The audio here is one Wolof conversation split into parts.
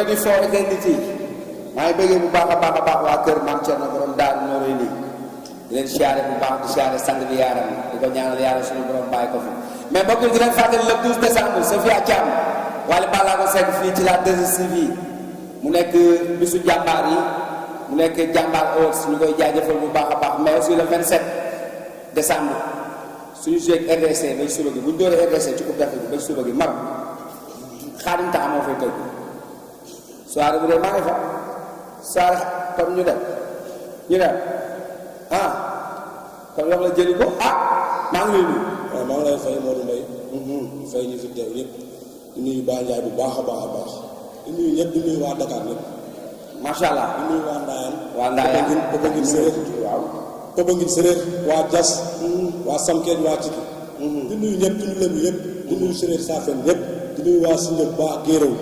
di fo eternity maa ngi bëggee bu baax a baax waa kër Maam Cerno borom Daaru Noreyni di leen siyaare bu baax di siyaare sang bi yaaram di ko ñaanal yàlla suñu borom bàyyi ko fi mais mbokk yi di leen fàttali le 12 décembre Sofia Thiam Wally Ballago Seck fii ci la 2STV mu nekk bisu jàmbaar yi mu nekk jàmbaar awards ñu koy jaajëfal bu baax a baax mais aussi le 27 décembre suñu joué ak RDC bay suba gi bu ñu dooree RDC ci coupe d'Afrique bi bay suba gi Maroc Xaadim Taxa moo fay tëgg soirée bu dee maa ngi fa soirée comme ñu dem kon wax la jëli ko maa ngi lay nuyu. waaw maa ngi lay fay Modou Mbaye. fay ñu fi teew ñëpp di nuyu Ba Ndiaye bu baax a baax di nuyu ñëpp di nuyu waa Dakar ñëpp. macha allah di nuyu waa Ndayane. waa Ndayane Popenguine Séréer. waaw Popenguine Séréer. waa Diass. waa Samkeej waa Ciki. di nuyu ñëpp di nuyu Lebu yëpp. di nuyu Séréer Safeen ñëpp. di nuyu waa Sindiop waa Géeraw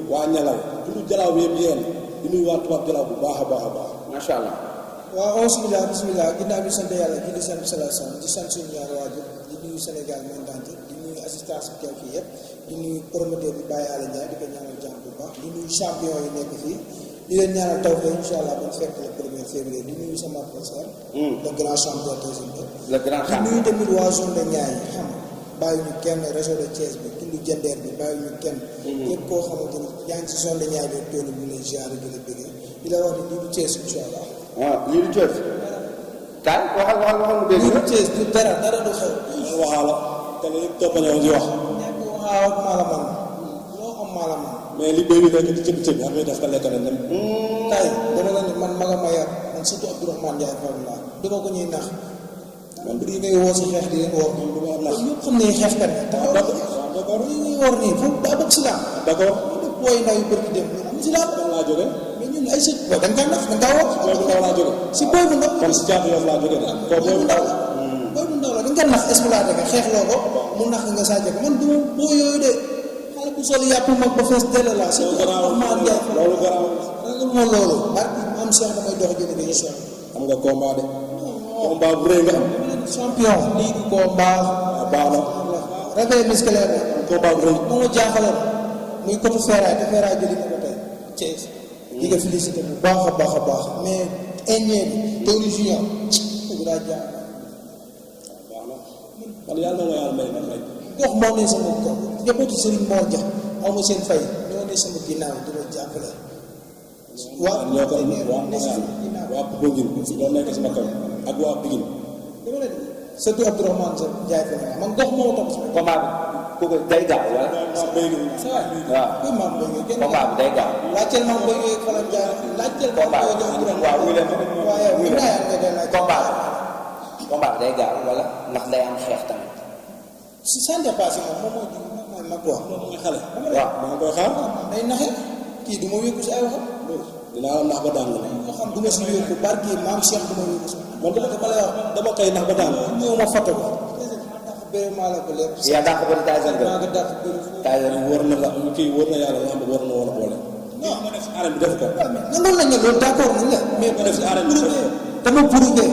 waa Ñalaw di nuyu Jalaaw yëpp yéen di nuyu waa Tubaab Jalaaw bu baax a baax. macha allah. waaw bismillah ginnaaw bi sant yàlla ji di sant salaam di sant suñu ñaari waajur di nuyu Sénégal monde entier di nuyu assistance bi teew fii yëpp di nuyu promoteur bi Baye Alla Ndiaye di ko ñaanal jàmm bu baax di nuyu champion yi nekk fii di leen ñaanal tawfeex incha allah ba ñu fekk le 1er février di nuyu sama professeur le grand champion le grand champion di nuyu tamit waa zone de Niayes xam bàyyi ñu kenn réseau de Thiès bi tullu Jandeer bi bàyyi ñu kenn képp koo xamante ni yaa ngi ci zone de Niayes bi toll ñu lay ziare di la bëggee di la wax ni lii du Thiès incha allah lii du Thiès kaay waxal mu dégg lii du Thiès du dara du xew waxaala te la yëpp topp ñëw di wax nekk waxaaw ak maalaman loo xam maalaman mais li béy bi nekk di cëb am daf ko lekk nañ dem tay dama la ni man maga ma yar man surtout Abdourahmane Ndiaye Fall la dama ko ñuy nax man bu di ngay woo si xeex di leen woo du ma nax ñëpp xam ne xeexkat d'accord li ñuy wor nii foofu daa bokk si laam d'accord booy ndaw yu bëri dem ñu am si laam laa jóge mais ñun ay sët booy dañ kaa nax dañ kaa woo booy bu ndaw laa jóge si booy bu ndaw kon si caatu yoon laa jóge ko booy bu ndaw la booy bu ndaw la dañ ko nax exploité ko xeex loo ko mu nax nga sàcce ko man duma boo yooyu de xale bu sol yàpp mag ba fees dell la si Abdourahmane Ndiaye loolu garaaw ragal moo loolu barki am seex damay dox jëne dañu sox am nga combat de combat bu rëy nga am champion lii du combat baax na réveil musculaire la combat bu rëy moo ma jaaxaloon muy côté ferraille te ferraille jëli na ko tey Thiès di nga félicité bu baax a baax mais indien bi Tony Junior kooku daa jaar baax na man yàlla na ma yàlla may man rek gox moo ne sama kaw njabootu Serigne Mor Dia aw ma seen fay ñoo ne sama ginnaaw di ma jàppale waa ñoo ko waa Popenguine ñoo nekk sama kaw ak waa Pikine dama ne surtout Abdourahmane Ndiaye fa man gox moo topp sama combat bi kooku day gaaw wala waaw maam Boye Gueye combat bi day gaaw laajteel maam Boye Gueye fa la jaar laajteel combat waaw wuy leen combat bi day gaaw wala ndax day am xeex tamit si sans dépassé moom mooy mag quoi mooy xale waaw maa ngi koy xaar day naxe kii du ma wékku si ay waxam dinaa la nax ba daan la moo xam du ma si wékku barki maam Cheikh du ma wékku si man dama lay wax dama koy nax ba daan ñëw ma foto ko bëri maa la ko lépp yaa dàq bëri Tyson maa nga dàq bëri Tyson wóor na la kii wóor na yàlla lamb war na wala boole non ma def si arène bi def ko nangoon nañ ne loolu d'accord nañ la mais ma def si arène bi dama prouvé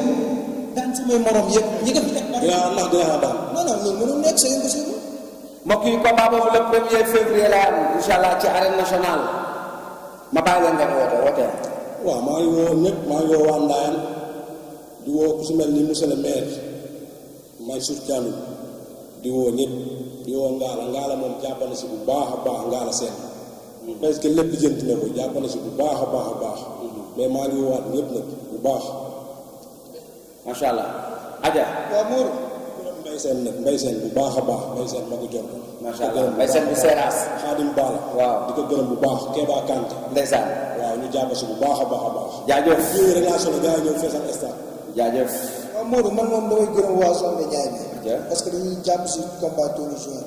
daan samay morom yëpp ñi nga fi teg dinaa la nax dinaa la daan non loolu mënul nekk c'est impossible mbokk yi combat boobu le 1er février la am incha allah ci arène nationale ma bàyyi leen ngeen woote waaw maa ngi woo ñëpp maa ngi woo waa Ndayane di woo ku si mel ni monsieur le maire Mansour Thiandoum di woo ñëpp di woo Ngala moom jàpp na si bu baax a baax Ngala seen parce que lépp jënt na ko jàpp na si bu baax a baax mais maa ngi woowaat ñëpp nag bu baax macha allah Adja waaw Mour mbay seen bu baax a baax mbay seen ma ko jot macha allah mbay seen bu seeraas Xaadim Bala waaw di ko gërëm bu baax Kéba Kanté ndeysaan waaw ñu jàpp si bu baax a baax jaajëf yooyu relation la gars yi ñëw feesal stade jaajëf waaw Modou man moom damay gërëm waa zone de Niayes bi parce que dañuy jàpp si combat Tony Junior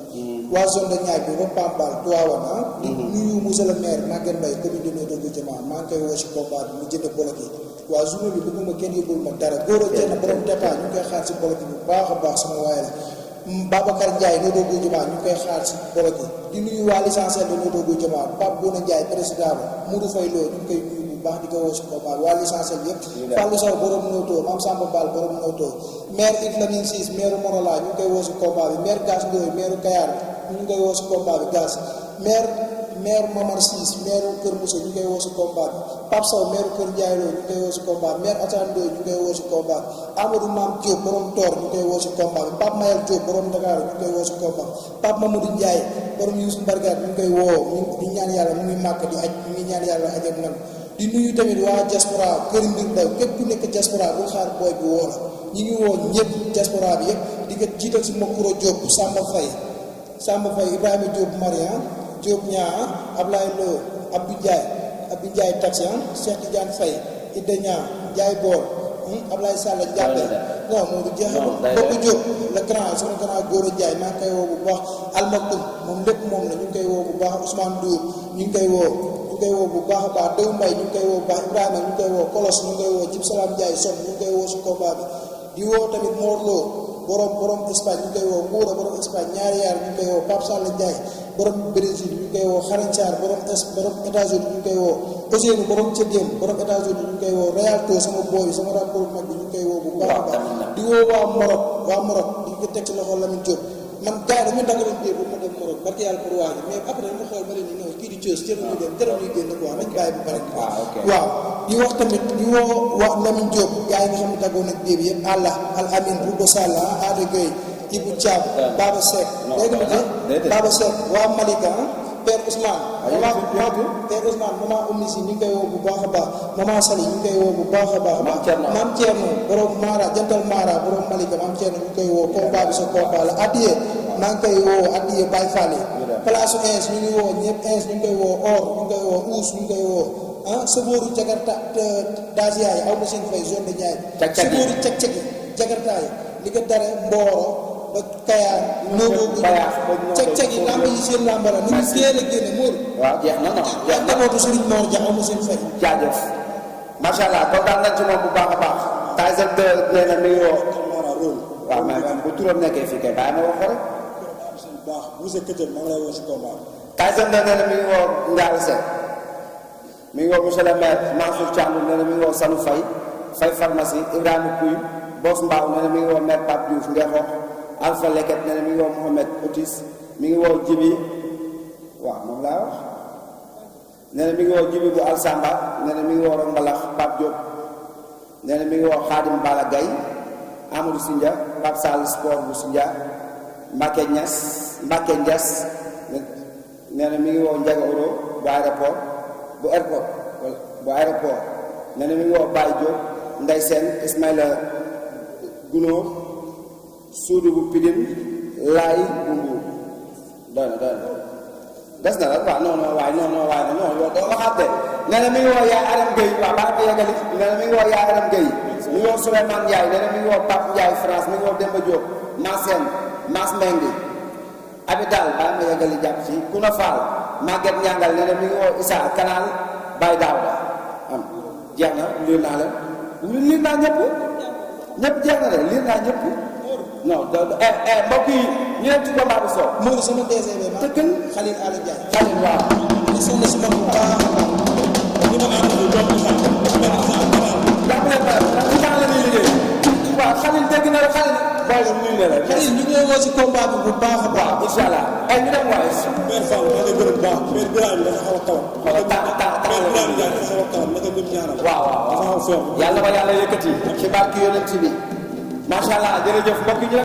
waa zone de Niayes bi ba Pambal Tivaouane di nuyu monsieur le maire Maguette Mbaye commune de Notto Diouma maa ngi koy woo si combat bi mu jënd bolok yi waa journée bi bëgguma kenn yóbbul ma dara góor a jenn borom départ ñu ngi koy xaar si bolok yi bu baax a baax sama waay la Babacar Ndiaye Notto Diouma ñu ngi koy xaar si bolok yi di nuyu waa l'essentiel de Notto Diouma Pape Bouna Ndiaye président ba Moudou Faye Lo ñu ngi koy nuyu bu baax di ko woo si combat waa l'essentiel yëpp Fallou Sow borom Notto Mame Samba Ball borom Notto maire Yves Lamine Ciss maire Morola ñu ngi koy woo si combat bi maire Gass Ndoye maire Kayar ñu ngi koy woo si combat bi Gass maire maire Momar Ciss maire Kër Moussa ñu koy woo si combat bi Pape Sow maire Kër Ndiaye Lo ñu koy woo si combat maire Assane Ndoye ñu koy woo si combat Amadou Mame Diop borom Tor ñu koy woo si combat bi Pape Mayel Diop borom Dakar ñu koy woo si combat Pape Mamadou Ndiaye borom Youssou Mbargane ñu koy woo di ñaan yàlla mu ngi màkk di aj ñu ngi ñaan yàlla aj ak nan di nuyu tamit waa diaspora Kër Mbir Ndaw képp ku nekk diaspora bu xaar booy bi woo la ñu ngi woo ñëpp diaspora bi yëpp di ko jiital si Makuro Diop Samba Faye Ibrahima Diop Marian Diop Ñaa Ablaye Lo Abdou Ndiaye taxi Cheikh Tidiane Faye Idda Ñaa Ndiaye Bool Ablaye Sall Ndiaye non moo du jeexal Bokk Diop le grand sama grand Gora Ndiaye maa ngi koy woo bu baax Almaktoum moom lépp moom la ñu ngi koy woo bu baax Ousmane Ndour ñu ngi koy woo bu baax a baax Dew Mbaye ñu ngi koy woo bu baax Ibrahima ñu ngi koy woo Kolos ñu ngi koy woo Jib Salam Ndiaye Som ñu ngi koy woo si combat bi di woo tamit Mor Lo borom Espagne ñu koy woo Moura borom Espagne ñaari yaar ñu koy woo Pape Sall Ndiaye borom Brésil ñu koy woo Xarañ Sarr borom États-Unis ñu koy woo Ousseynou borom Tchadien borom États-Unis ñu koy woo Realto sama boy sama rapport mag bi ñu koy woo bu baax a baax di woo waa Maroc di ko teg ci loxo Lamine Diop man gars yi dañu dagaloon biir bu ma dem Maroc barke yàlla pour waa ji mais après dama xool ma ne ni non kii di Thiès jërë ñu dem jërë ñuy génn quoi nañ bàyyi bu pare waaw di wax tamit di woo waa Lamine Diop gars yi nga xam ne daggoon ak biir yëpp Allah Al Amin Rouba Sall Ada Gueye Ibou Thiam Baba Seck léegi ma de Baba Seck waa Malika Père Ousmane Père Ousmane maman Oumy Si ñu ngi koy woo bu baax a baax maman Sali ñu ngi koy woo bu baax a baax Mame Thierno borom Mara jantal Mara borom Malika Mame Thierno ñu ngi koy woo combat bi sa combat la addiye maa ngi koy woo addiye Baye Fall place ins ñu ngi woo ñëpp ins ñu ngi koy woo or ñu ngi koy woo ous ñu ngi koy woo sabooru Jakarta Dacia yi aw ma seen fay zone de Ndiaye sabooru ceg-ceg yi Jakarta yi li ko dare Mboro ba Kayaar Ndiobo ceg-ceg yi lamb yi seen lambara ni ñu teel a génne Mour waaw jeex na non jeex na njabootu Serigne Mor Dia aw ma seen fay jaajëf macha allah kontaan nañ ci moom bu baax a baax Tyson 2 nee na mi ngi woo waaw mais bu turam nekkee fii kay bàyyi ma wax ko rek baax bu se këtëb maa ngi lay woo si combat Tyson 2 nee na mi ngi woo Ndiaye Seck mi ngi woo monsieur le maire Mansour Thiandoum nee na mi ngi woo Sanu Faye pharmacie Ibrahima Pouy Boss Mbaaw nee na mi ngi woo maire Pape Diouf Ngexox Alpha Leket nee na mi ngi woo Mohamed Otis mi ngi woo Jibi waaw moom laa wax nee na mi ngi woo Jibi bu Alsamba nee na mi ngi woo Rong Mbalax Pape Diop nee na mi ngi woo Khadim Bala Gaye Amadou Sindia Pape Sall sport bu Sindia Mbacke Niass nee na mi ngi woo Ndiaga Oro bu aéroport nee na mi ngi woo Baye Diop Ndeye Sène Ismaïla Gunóor Suudu bu Pidine Laay bu Mbuur doy na des na rek waaw non waaye non yow doo waxaat de nee na mi ngi woo Yaay Aram Gueye waaw baax na yeggali nee na mi ngi woo Yaay Aram Gueye mi ngi woo Souleymane Ndiaye nee na mi ngi woo Pape Ndiaye France mi ngi woo Demba Diop Massène Mass Mengi Abidal baax na yeggali jàpp ci Kuna Fall Maguette Ñangal nee na mi ngi woo Issa Canal Baye Daouda am jeex na liir naa leen liir naa ñëpp jeex na de liir naa ñëpp non mbokk yi ñu leen ci combat bi soo Mour sama DCB ma tëkkal Khalil Ala Ndiaye Khalil waaw di sonn si man bu baax ni ma àndal doom bi xam jàpp leen ba ci temps la ñuy liggéey waaw Khalil dégg na Khalil booy nuyu na la Khalil ñu ngi woo si combat bi bu baax a baax incha allah ay ñu dem waaye Père Fall maa ngi gërëm baax Père Birame dafa xaw a tawat xoolal Père Birame Ndiaye dafa xaw a tawat naka ñëpp ñaanal waaw dafa xaw a feebar yàlla ba yàlla yëkkati ci barke yonent bi macha allah jërëjëf mbokk yi